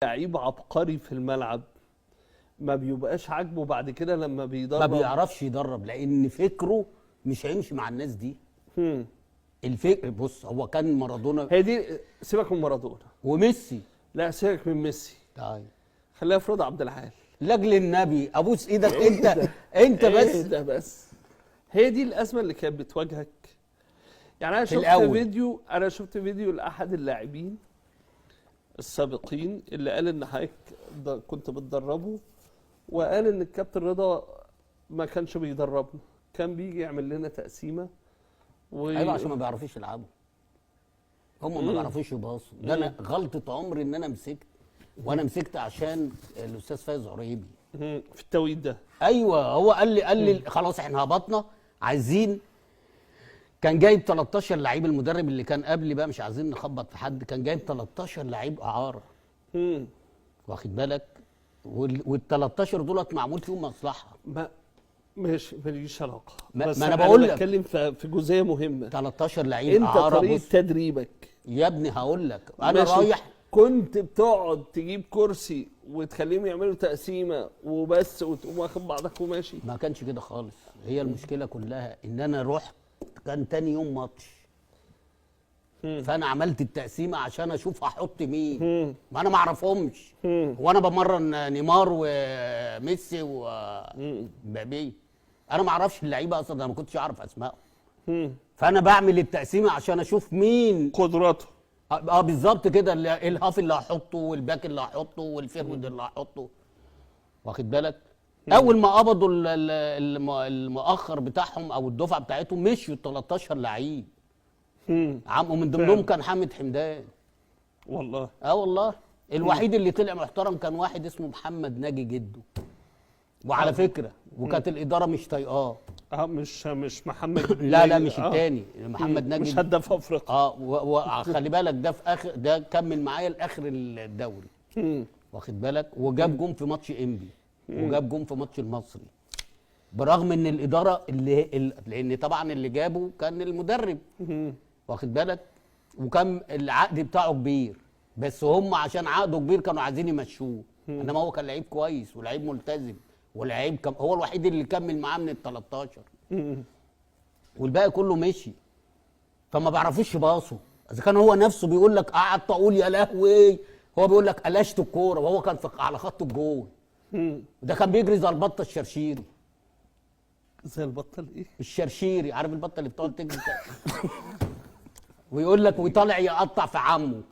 لعيب عبقري في الملعب ما بيبقاش عاجبه بعد كده لما ما بيدرب. بيعرفش يدرب لان فكرة مش هيمشي مع الناس دي. الفكر، بص، هو كان مارادونا. هي دي، سيبك من مارادونا وميسي. لا سيبك من ميسي. طيب خليها في رضا عبد العال. لاجل النبي ابوس ايدك. انت بس. ايه ده بس، هي دي الازمة اللي كانت بتواجهك. يعني انا في شفت الأول. فيديو، انا شفت فيديو لاحد اللاعبين السابقين اللي قال ان حضرتك كنت بتدربه، وقال ان الكابتن رضا ما كانش بيدربنا، كان بيجي يعمل لنا تقسيمه ايوه، عشان ما بيعرفوش يلعبوا، هم ما بيعرفوش يباصوا. ده انا غلطه عمري ان انا مسكت، وانا مسكت عشان الاستاذ فايز عريبي. في التوقيت ده. ايوه، هو قال لي خلاص احنا هبطنا، عايزين، كان جايب 13 لعيب المدرب اللي كان قبلي بقى، مش عايزين نخبط في حد، كان جايب 13 لعيب اعاره. واخد بالك؟ وال 13 دولت معمول فيهم مصلحة. ما ماشي، ماليش علاقة. بس ما أنا بقول لك. بتكلم في جزئية مهمة. 13 لعيب انت اعاره. طريقه بص تدريبك يا ابني هقول لك انا ماشي. رايح. كنت بتقعد تجيب كرسي وتخليهم يعملوا تقسيمه وبس، وتقوم واخد بعضك وماشي؟ ما كانش كده خالص. هي المشكلة كلها ان انا رحت كان تاني يوم ماتش، فانا عملت التقسيمه عشان اشوف احط مين، ما انا ما اعرفهمش. هو انا بمرن نيمار وميسي ومبابي؟ انا ما اعرفش اللعيبة اصلا، انا ما كنتش اعرف اسمائهم. فانا بعمل التقسيمه عشان اشوف مين قدراته. اه بالظبط كده، ال half اللي هحطه وال back اللي هحطه وال forward اللي هحطه، واخد بالك؟ اول ما قبضوا المؤخر بتاعهم او الدفعة بتاعتهم مشيوا ال 13 لعيب. عم، ومن ضمنهم كان حامد حمدان. والله؟ اه والله. الوحيد اللي طلع محترم كان واحد اسمه محمد ناجي جده، وعلى فكرة وكانت الادارة مش طايقاه. اه، مش محمد لا لا، مش التاني، محمد ناجي. مش هداف افريقيا. اه، وخلي بالك ده في اخر، ده كمل معايا لاخر الدوري. واخد بالك؟ وجاب جون في ماتش انبي وجاب جون في ماتش المصري، برغم ان الادارة اللي لان طبعا اللي جابه كان المدرب، واخد بالك؟ وكان العقد بتاعه كبير، بس هم عشان عقده كبير كانوا عايزين يمشوه، انما هو كان لعيب كويس ولعيب ملتزم ولعيب كان هو الوحيد اللي كمل معاه من ال 13، والباقي كله مشي. فما بيعرفوش يباصوا. اذا كان هو نفسه بيقول لك قعدت اقول يا لهوي، هو بيقول لك قلشت الكورة وهو كان في على خط الجول. ده كان بيجري زي البطة الشرشيري. زي البطل ايه؟ الشرشيري، عارف البطة اللي بتقعد تجري؟ ويقول لك وطالع يقطع في عمه.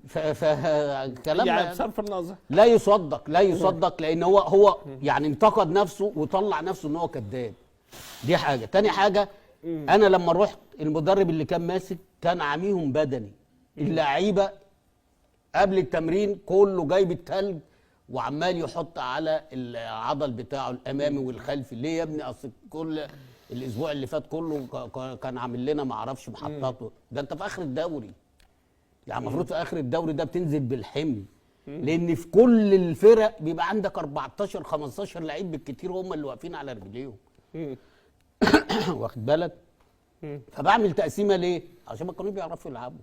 ف كلام يعني بصرف النظر. لا يصدق، لا يصدق، لان هو يعني انتقد نفسه وطلع نفسه ان هو كذاب. دي حاجة. تاني حاجه، انا لما رحت المدرب اللي كان ماسك كان عاميهم بدني. اللعيبة قبل التمرين كله جايب التلج وعمال يحط على العضل بتاعه الامامي والخلفي. ليه يا ابني؟ اصل كل الاسبوع اللي فات كله كان عامل لنا ما اعرفش محطاته. ده انت في اخر الدوري، يعني المفروض في اخر الدوري ده بتنزل بالحمل، لان في كل الفرق بيبقى عندك 14 15 لعيب بالكتير هم اللي واقفين على رجليهم. واخد بالك؟ فبعمل تقسيمه ليه؟ عشان ما كانوا بيعرفوا يلعبوا.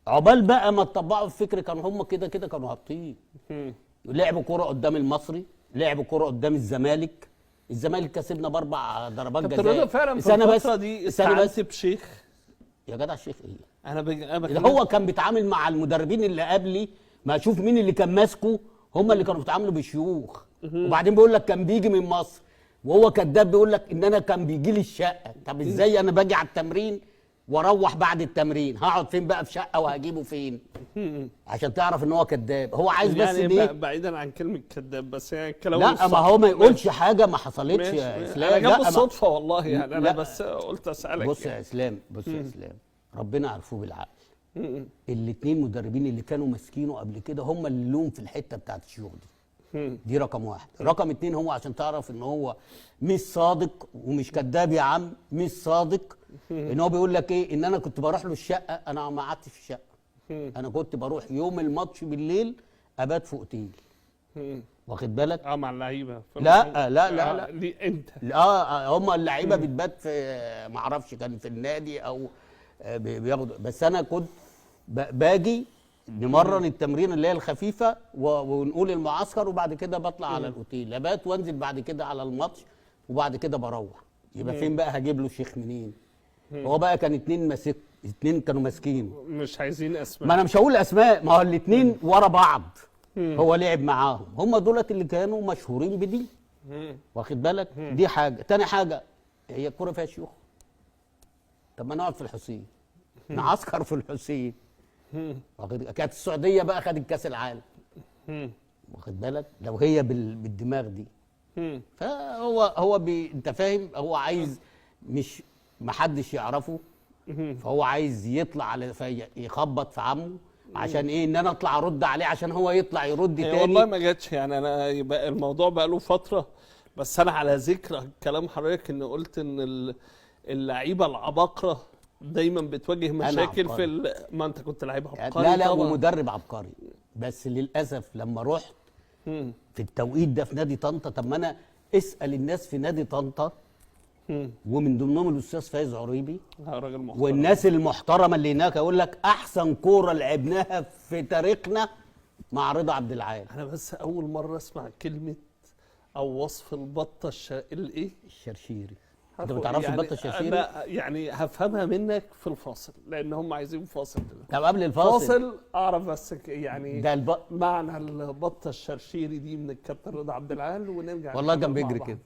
عقبال بقى ما اتطبعوا الفكر كانوا هم كده كده كانوا هابطين. لعبوا كرة قدام المصري، لعبوا كرة قدام الزمالك، الزمالك كسبنا باربع ضربات كابتن جزاء. رضا فعلا في استنى بس، الفترة دي استنى بس. استعنت بشيخ؟ يا جدع الشيخ ايه؟ انا اللي بكلمك. هو كان بيتعامل مع المدربين اللي قبلي، ما اشوف مين اللي كان ماسكه، هم اللي كانوا بيتعاملوا بشيوخ. وبعدين بيقول لك كان بيجي من مصر، وهو كذاب، بيقول لك ان انا كان بيجي لي الشقة. طب ازاي انا باجي على التمرين واروح بعد التمرين، هقعد فين بقى في شقه وهجيبه فين؟ عشان تعرف ان هو كذاب. هو عايز بس يعني ان ايه؟ بعيدا عن كلمة كذاب، بس يعني الكلام لا، ما هو ما يقولش حاجة ما حصلتش ماشي. يا اسلام. انا جاب لا، بالصدفة والله، يعني انا لا. بس قلت اسالك. بص يعني. يا اسلام، بص يا اسلام، ربنا عرفوه بالعقل. الاثنين مدربين اللي كانوا ماسكينه قبل كده هم اللي لهم في الحتة بتاعت الشيوخ دي. دي رقم واحد. رقم اتنين، هو عشان تعرف ان هو مش صادق ومش كذاب يا عم، مش صادق، ان هو بيقول لك ايه؟ ان انا كنت بروح له الشقه. انا ما قعدتش في الشقة، انا كنت بروح يوم الماتش بالليل ابات في اوتيل، واخد بالك؟ اه، مع اللعيبة؟ لا، لا، لا، لا. ليه انت؟ اه، هم اللعيبة بتبات في، ما اعرفش كان في النادي او بياخدوا، بس انا كنت باجي نمرن التمرين اللي هي الخفيفة ونقول المعسكر، وبعد كده بطلع على الاوتيل ابات وانزل بعد كده على الماتش، وبعد كده بروح. يبقى فين بقى هجيب له شيخ منين؟ هو بقى كان اتنين ماسك، اتنين كانوا ماسكين، مش عايزين اسماء. ما انا مش هقول اسماء، ما هو الاتنين ورا بعض. هو لعب معاهم، هم دولت اللي كانوا مشهورين بدي، واخد بالك؟ دي حاجة. تاني حاجة، هي الكورة فيها شيوخ؟ طب ما نقعد في الحسين، نعسكر في الحسين. واخد، كانت السعودية بقى خدت كاس العالم، واخد بالك؟ لو هي بالدماغ دي. فهو هو انت فاهم، هو عايز مش محدش يعرفه، فهو عايز يطلع على يخبط في عمه عشان ايه؟ ان انا اطلع ارد عليه عشان هو يطلع يرد تاني. والله ما جاتش يعني، انا يبقى الموضوع بقى له فترة، بس انا على ذكر كلام حضرتك ان قلت ان اللعيبة العباقرة دايما بتواجه مشاكل في ما انت كنت لعيب عبقري. لا لا، ومدرب عبقري، بس للاسف لما رحت في التوقيت ده في نادي طنطا، طب ما انا اسال الناس في نادي طنطا ومن ضمنهم الاستاذ فايز عريبي، راجل محترم، والناس المحترمة اللي هناك، اقول لك احسن كورة لعبناها في تاريخنا مع رضا عبد العال. انا بس اول مرة اسمع كلمة او وصف البطة الايه؟ الشرشيري. انت ما تعرفش البطة الشرشيري؟ لا يعني هفهمها منك في الفاصل، لان هم عايزين فاصل دلوقتي. طب قبل الفاصل فاصل اعرف بس يعني ده معنى البطة الشرشيري دي من الكابتن رضا عبد العال، ونرجع. والله كان بيجري كده.